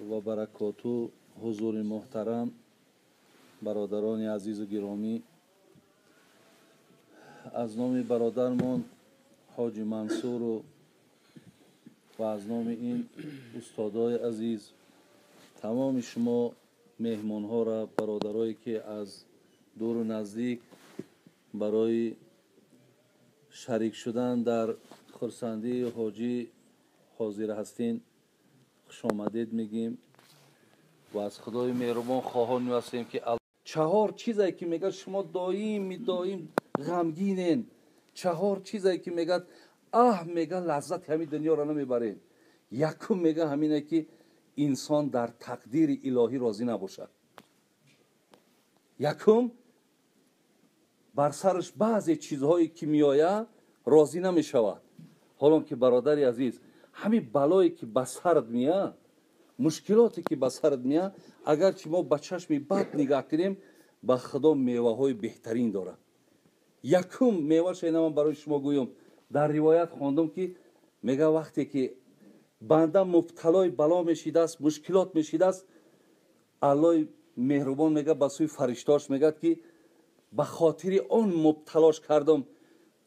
Ва баракоту. Ҳузури муҳтарам, бародарони азизу гиромӣ, аз номи бародармон ҳоҷи Мансуру ва аз номи ин устодои азиз тамоми шумо меҳмонҳоро, бародарое ки аз дуру наздик барои шарик шудан дар хурсандии ҳоҷӣ ҳозир ҳастин, хушомадед мегӯем ва аз Худои меҳрубон хоҳон ҳастем ки чаҳор чизе ки мегӯяд шумо доим доим ғамгинен, чаҳор чизе ки мегӯяд аҳ мегӯяд лаззати ҳамин дунёро намебаред. Якум мегӯяд ҳамине ки инсон дар тақдири илоҳӣ розӣ набошад. Якум бар сараш баъзе чизҳое ки меояд розӣ намешавад. Ҳолон ки бародари азиз, ҳамин балое ки ба сарат меояд, мушкилоте ки ба сарат меояд, агарчи мо ба чашми бад нигаҳ кунем, ба Худо меваҳои беҳтарин дорад. Якум меваша ина ман барои шумо гӯям, дар ривоят хондам ки мега вақте ки банда мубталои бало мешидааст, мушкилот мешидааст, Аллоҳи меҳрубон мега ба сӯи фариштааш мегӯяд ки ба хотири он мубталош кардам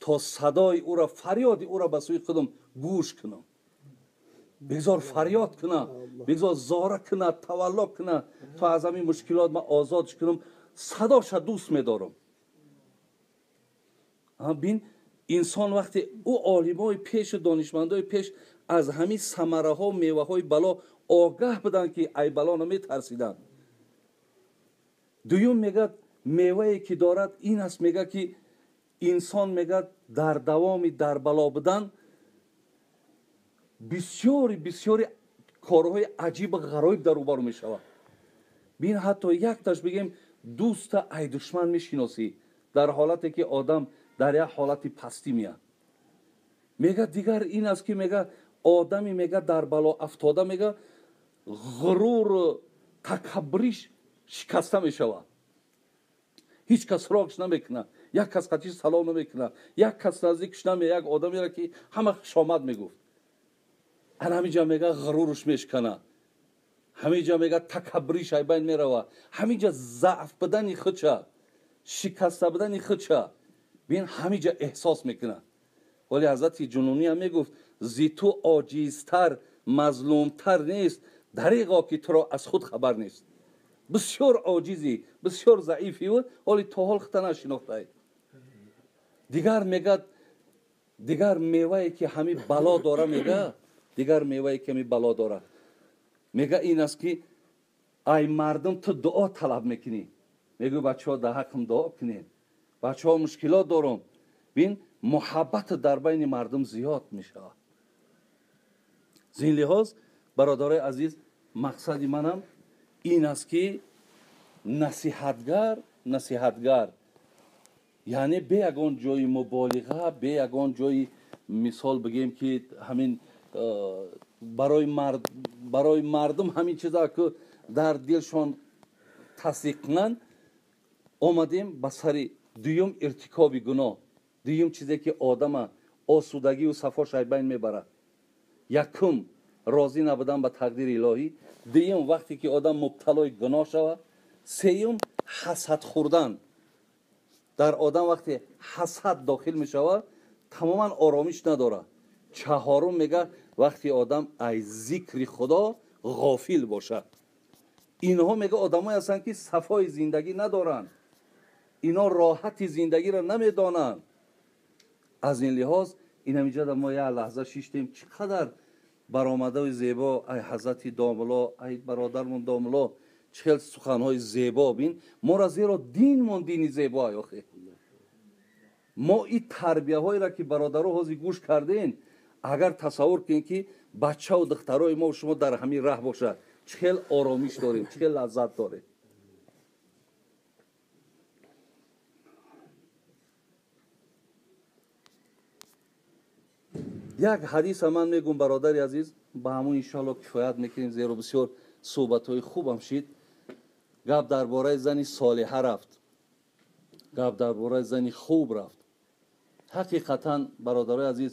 то садои ӯро, фарёди ӯро ба сӯи худам гӯш кунам. Бигзор фарёд кунад, бигзор зора кунад, тавалло кунад, то аз ҳамин мушкилот ман озодш кунам, садоша дӯст медорам. Бин, инсон вақте ӯ олимои пешу донишмандои пеш аз ҳамин самараҳо, меваҳои бало огаҳ буданд ки ай бало наметарсиданд. Дуюм мегӯяд мевае ки дорад ин аст, мегӯяд ки инсон мегӯяд дар давоми дар бало будан бисёри бисёри корҳои аҷибу ғароиб дар рӯбарӯ мешавад. Бин, ҳатто якташ бигем дӯста ай душман мешиносӣ дар ҳолате ки одам дар як ҳолати пастӣ меяд. Мегӯяд дигар ин аст ки мегӯяд одами мегӯяд дар бало афтода мегӯяд ғуруру такаббуриш шикаста мешавад. Ҳеҷ кас суроғш намекунад, як кас қатиш салом намекунад, як кас наздикш намеяд, як одамеро ки ҳама хушомад мегуфт. Ана ҳамин ҷа мегӯяд ғуруруш мешканад, ҳамин ҷа мегӯяд такаббуриш ай байн меравад, ҳамин ҷа заъф будани худша, шикаста будани худша бин ҳамин ҷа эҳсос мекунад. Вале ҳазрати Ҷунунӣ ҳам мегуфт зи ту оҷизтар, мазлумтар нест, дареғо ки туро аз худ хабар нест. Бисёр оҷизӣ, бисёр заифӣ буд, ҳоли то ҳол худта нашинохтаӣ. Дигар мегӯяд, дигар мевае ки ҳамин бало дора, мегӯяд дигар мевае ки ҳамин бало дора, мегӯяд ин аст ки ай мардум ту дуо талаб мекунӣ, мегӯй бачаҳо дар ҳаққам дуо кунед, бачаҳо мушкилот дорам. Бин, муҳаббат дар байни мардум зиёд мешавад. Зин лиҳоз бародарои азиз, мақсади манам ин аст ки насиҳатгар, насиҳатгар яъне бе ягон ҷои муболиға, бе ягон ҷои мисол бигем ки ҳамин барои мардум ҳамин чиза ки дар дилшон тасдиқ кунанд, омадем ба сари дуюм иртикоби гуноҳ, дуюм чизе ки одама осудагию сафош ай байн мебарад. Якум розӣ набудан ба тақдири илоҳӣ, дуюм вақте ки одам мубталои гуноҳ шавад, сеюм ҳасад хӯрдан. Дар одам вақте ҳасад дохил мешавад, тамоман оромиш надорад. Чаҳорум мегӯяд вақте одам аз зикри Худо ғофил бошад. Инҳо мегӯяд одамое ҳастанд ки сафои зиндагӣ надоранд, ино роҳати зиндагиро намедонанд. Аз ин лиҳоз ин ҳаминҷода мо як лаҳза шиштем, чӣ қадар баромадаи зебо ай ҳазрати домулло, ай бародармон домулло, чӣ хел суханҳои зебо. Бин, моро зеро динмон дини зебо ай охе. Мо ин тарбияҳоеро ки бародаро ҳозир гӯш кардем, агар тасаввур кунем ки бачаву духтарои мо шумо дар ҳамин раҳ бошад, чӣ хел оромиш дорем, чӣ хел лаззат дорем. Як ҳадиса ман мегӯм бародари азиз, ба ҳамун иншоалло кифоят мекунем, зеро бисёр суҳбатҳои хубам шид. Гап дар бораи зани солиҳа рафт, гап дар бораи зани хуб рафт. Ҳақиқатан бародарои азиз,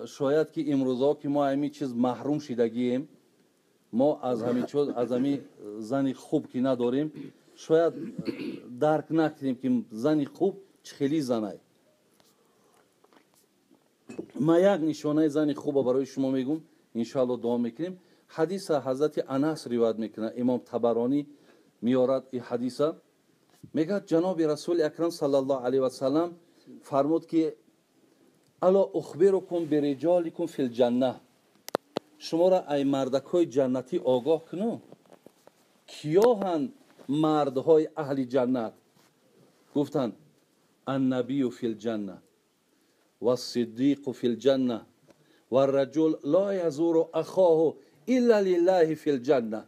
Шояд ки имрӯзҳо ки мо ҳамин чиз маҳрум шидагием, мо аз ҳамин чиз, аз ҳамин зани хуб ки надорем, шояд дарк накунем ки зани хуб чӣ хели занай. Ман як нишонаи зани хуба барои шумо мегум, иншоалло дуо мекунем. Ҳадиса ҳазрати Анас ривоят мекунад, имом Табаронӣ меорад ин ҳадиса. Мегӯяд ҷаноби расули акрам саллаллоҳу алайҳи васаллам фармуд ки ало ухбирукум бириҷоликум фил ҷанна, шуморо ай мардакҳои ҷаннатӣ огоҳ кунам. Киёҳанд мардҳои аҳли ҷаннат? Гуфтанд аннабию фил ҷанна вассиддиқу фил ҷанна варраҷул ло язуру ахоҳу илла лиллаҳи фил ҷанна.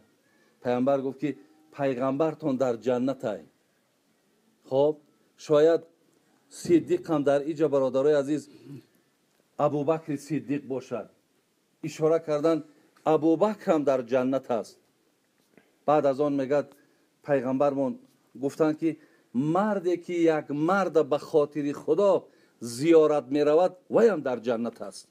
Пайғамбар гуфт ки пайғамбартон дар ҷаннатай. Хоб, шояд сиддиқам дар иҷа бародарои азиз Абубакри Сиддиқ бошад. Ишора кардан Абубакрам дар ҷаннат аст. Баъд аз он мегӯяд пайғамбармон гуфтанд ки марде ки як марда ба хотири Худо зиёрат меравад, ваям дар ҷаннат аст.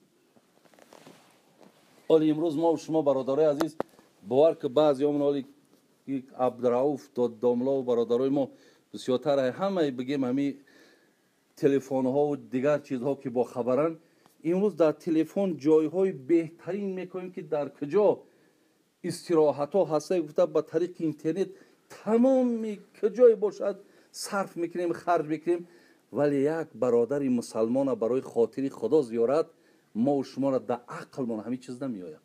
Оли имрӯз мо шумо бародарои азиз бовар ки баъзеомон оли Абдурауф домлову бародарои мо бисёртар ҳамаи бигем ҳамин телефонҳову дигар чизҳо ки бохабаранд, имрӯз дар телефон ҷойҳои беҳтарин мекунем ки дар куҷо истироҳатҳо ҳаста гуфта ба тариқи интернет тамоми куҷое бошад сарф мекунем, харҷ мекунем. Вале як бародари мусалмона барои хотири Худо зиёрат мо шуморо дар ақлмон ҳамин чиз намеояд.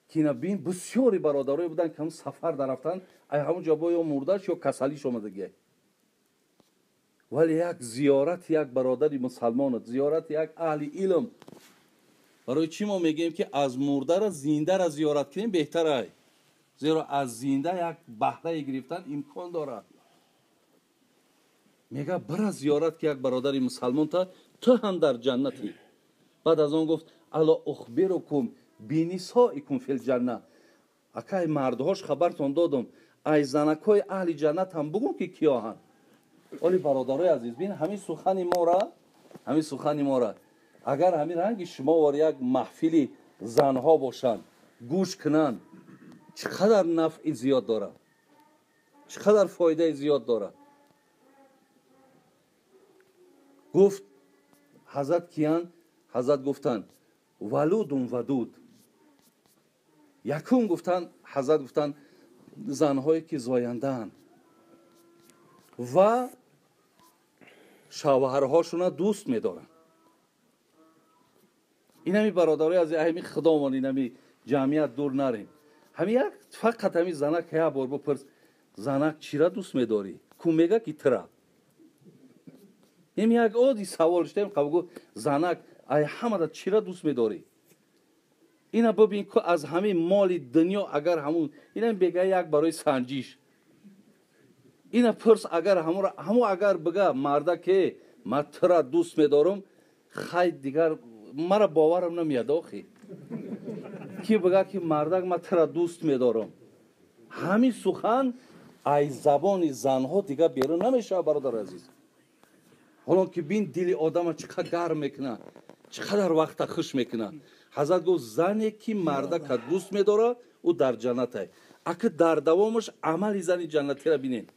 Ки ина бин бисёри бародарое буданд ки ҳамун сафар дарафтанд, ай ҳамун ҷо бо ё мурдаш ё касалиш омадагиай. Вале як зиёрати як бародари мусалмонат, зиёрати як аҳли илм. Барои чӣ мо мегӯем ки аз мурдара зиндара зиёрат кунем беҳтарай? Зеро аз зинда як баҳрае гирифтан имкон дорад. Мега бара зиёрат ки як бародари мусалмонта, ту ҳам дар ҷаннатӣ. Баъд аз он гуфт ало ухбирукум бинисоикум фил ҷанна. Акай мардҳош хабартон додум, ай занакҳои аҳли ҷаннат ҳам бугум ки киёҳанд. Оли бародарои азиз, бин ҳамин сухани мора, ҳамин сухани мора агар ҳамин ранги шумо вор як маҳфили занҳо бошанд, гӯш кунанд, чӣ қадар нафъи зиёд дорад, чӣ қадар фоидаи зиёд дорад. Гуфт ҳазрат киян? Ҳазрат гуфтанд валудун вадуд. Якум гуфтанд, ҳазрат гуфтанд занҳое ки зояндаанд ва шавҳарҳошона дӯст медоранд. Инами бародарои аз ҳами худомон, инами ҷамъият дур нарем. Ҳами як фақат ҳами занак як бор бипурс, занак чира дӯст медорӣ? Ку мега ки тира. Ин як одди савол шудем, қабгу занак ай ҳамада чира дӯст медорӣ? Ина бибин ку аз ҳамин моли дунё агар ҳамун ина бега як барои санҷиш. Ина пурс агар ҳаму агар бига марда ке ман тира дӯст медорам, хай дигар мара боварам намеяд охи. Ки бига ки мардак ман тира дӯст медорам. Ҳамин сухан ай забони занҳо дигар берун намешавад бародари азиз. Ҳолон ки бин дили одама чӣ қадар гарм мекунад, чӣ қадар вақта хуш мекунад. Ҳазрат гуфт зане ки мардака дӯст медорад, ӯ дар ҷаннатай. Аки дар давомаш амали зани ҷаннатиро бинед.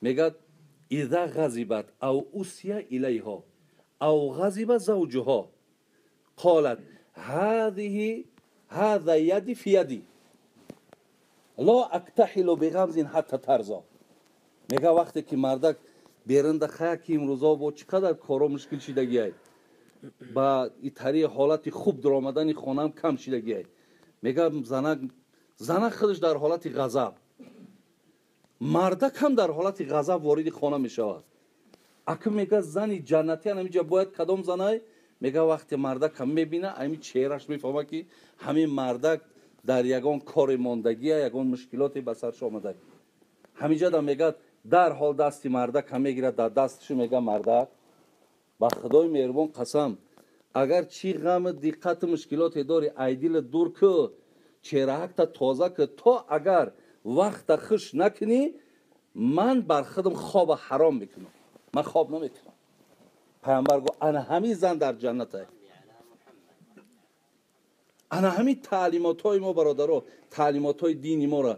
Мегӯяд иза ғазибат ав усия илайҳо ав ғазиба завҷуҳо қолат ҳазиҳи ҳаза яди фи яди ло актаҳилу биғамзин ҳатта тарзо. Мегӯяд вақте ки мардак берунда хая ки имрӯзо бо чӣ қадар коро мушкил шидагиай, ба итари ҳолати хуб даромадани хонаам кам шидагиай. Мегӯяд занак худаш дар ҳолати ғазаб, мардак ҳам дар ҳолати ғазаб вориди хона мешавад. Аки мегӯяд зани ҷаннатӣ ҳаминҷа бояд кадом занай? Мегӯяд вақте мардак ҳам мебина, ҳамин чеҳраш мефаҳмад ки ҳамин мардак дар ягон кори мондагия, ягон мушкилоте ба сарш омада. Ҳаминҷа мегӯяд дарҳол дасти мардак ҳам мегирад дар дастшу мегӯяд мардак ба худои меҳрубон қасам, агар чӣ ғаму диққату мушкилоте дорӣ, ай дила дур кӯ, чеҳраакта тоза кӯ, то агар вақта хуш накунӣ, ман бар худам хоба ҳаром мекунам, ман хоб намекунам. Пайғамбар гуфт ана ҳамин зан дар ҷаннатай. Ана ҳамин таълимотҳои мо, бародаро, таълимотҳои дини моро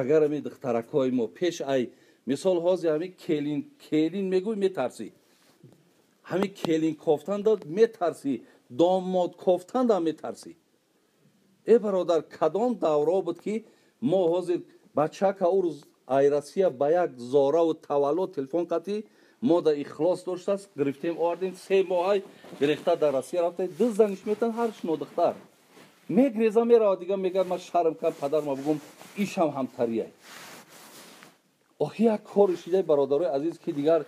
агар ҳамин духтаракҳои мо пеш ай мисол ҳозир ҳамин келин келин мегӯй, метарсӣ, ҳамин келин кофтанда метарсӣ, домод кофтанда метарсӣ. Э бародар, кадом давро буд, ки мо ҳозир бачака ӯ рӯз ай Россия ба як зораву таваллуд телефон қатӣ мо да ихлос доштааст, гирифтем, овардем, 3 моҳай гирифта дар Россия рафта, ду заниш метан, ҳарш нодухтар мегреза мерава, дига мегӯяд: «Ман шарм кард падарма бугум, ишам ҳамтарияй». Охи як кори шидаи, бародарои азиз, ки дигар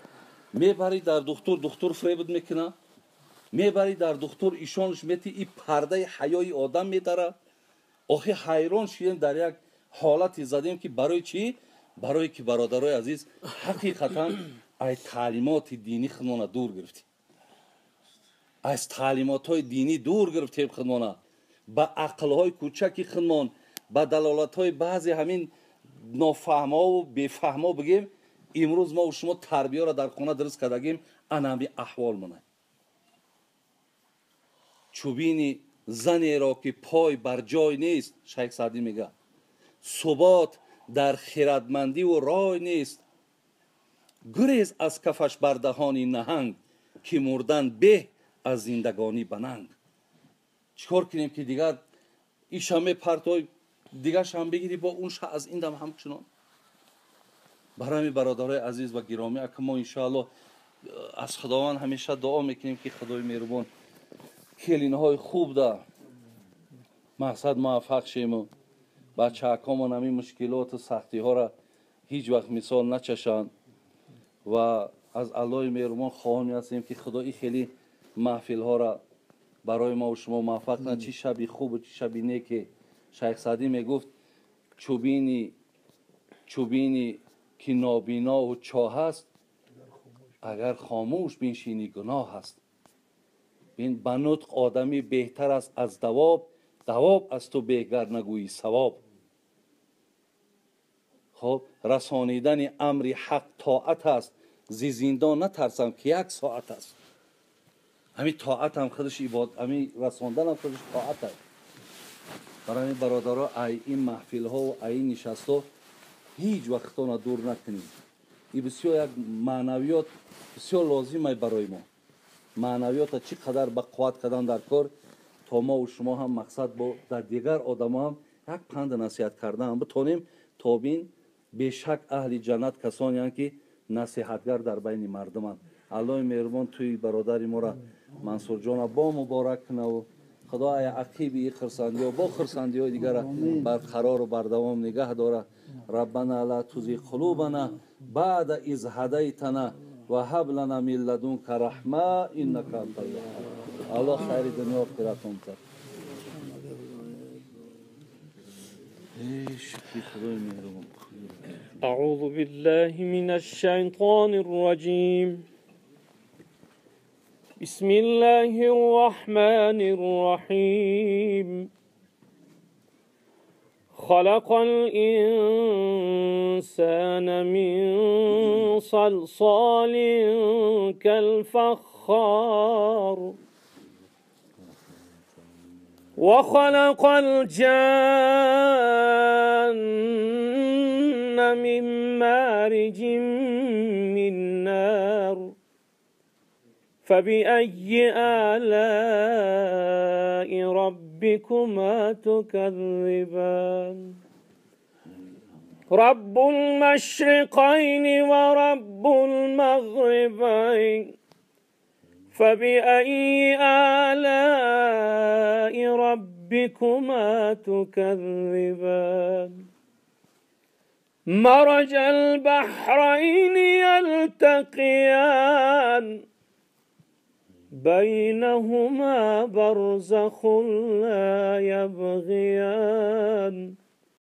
мебарӣ дар духтур, духтур фребд мекуна, мебарӣ дар духтур, ишонаш мети, и пардаи ҳаёи одам медара. Охи ҳайрон шидем, дар як ҳолате задем, ки барои чӣ? Барое ки, бародарои азиз, ҳақиқатан ай таълимоти динӣ худмона дур гирифтем, аз таълимотҳои динӣ дур гирифтем худмона, ба ақлҳои кӯчаки худмон, ба далолатҳои баъзе ҳамин нофаҳмову бефаҳмо бигем. Имрӯз мо шумо тарбияро дар хона дуруст кардагим, ана ҳами аҳвол монад. Чубини занеро ки пой бар ҷой нест, Шайх Саъдӣ мега, субот дар хирадмандиву рой нест, гурез аз кафаш бар даҳони наҳанг, ки мурдан беҳ аз зиндагонӣ ба нанг. Чӣ кор кунем, ки дигар иша мепартой, дигаршам бигирӣ, бо он ша аз ин дам ҳамчунон. Барои ҳамин, бародарои азиз ва гиромӣ, ака, мо иншоалло аз Худованд ҳамеша дуо мекунем, ки Худои меҳрубон келинҳои хуб да мақсад муваффақ шему бачаакомон ҳамин мушкилоту сахтиҳоро ҳеҷ вақт мисол начашанд. Ва аз Аллоҳи меҳрубон хоҳоне ҳастем, ки Худо и хеле маҳфилҳоро барои мо шумо муваффақ кунад. Чӣ шаби хубу чӣ шаби неке! Шайх Саъдӣ мегуфт: Чубини ки нобинову чоҳ аст, агар хомӯш биншинӣ, гуноҳ аст. Бин, ба нутқ одамӣ беҳтар аст аз давоб, давоб аз ту беҳгар нагӯӣ савоб. Хоб, расонидани амри ҳақ тоат аст, зи зиндон натарсам, ки як соат аст. Ҳамин тоатам худаш ибод, ҳамин расонданам худаш тоат аст. Барои ҳамин, бародаро, ай ин маҳфилҳо, ай ин нишастҳо ҳеҷ вақтона дур накунем. И бисёр як маънавиёт бисёр лозимай барои мо. Маънавиёта чӣ қадар ба қувват кардан дар кор, то мову шумо ҳам мақсад бо дар дигар одамо ҳам як панду насиҳат кардан битонем. То бин, бешак, аҳли ҷаннат касонеанд, ки насиҳатгар дар байни мардуманд. Аллоҳи меҳрубон тӯи бародари моро, Мансурҷона, бо муборак кунаву Худо ай ақиби и хурсандиҳо бо хурсандиҳои дигара барқарору бардавом нигаҳ дора. Раббана ла тузиғ қулубана баъда из ҳадайтана ва ҳаб лана мин ладунка раҳма иннака антал ваҳҳаб. Аллоҳ хайри дунё охиратон кард. Шукри Худои меҳрубон. أعوذ بالله من الشيطان الرجيم. بسم الله الرحمن الرحيم. خلق الإنسان من صلصال كالفخار وخلق الجان من مارج من نار. فبأي آلاء ربكما تكذبان؟ رب المشرقين ورب المغربين. فبأي آلاء ربكما تكذبان؟ مرج البحرين يلتقيان بينهما برزخ لا يبغيان.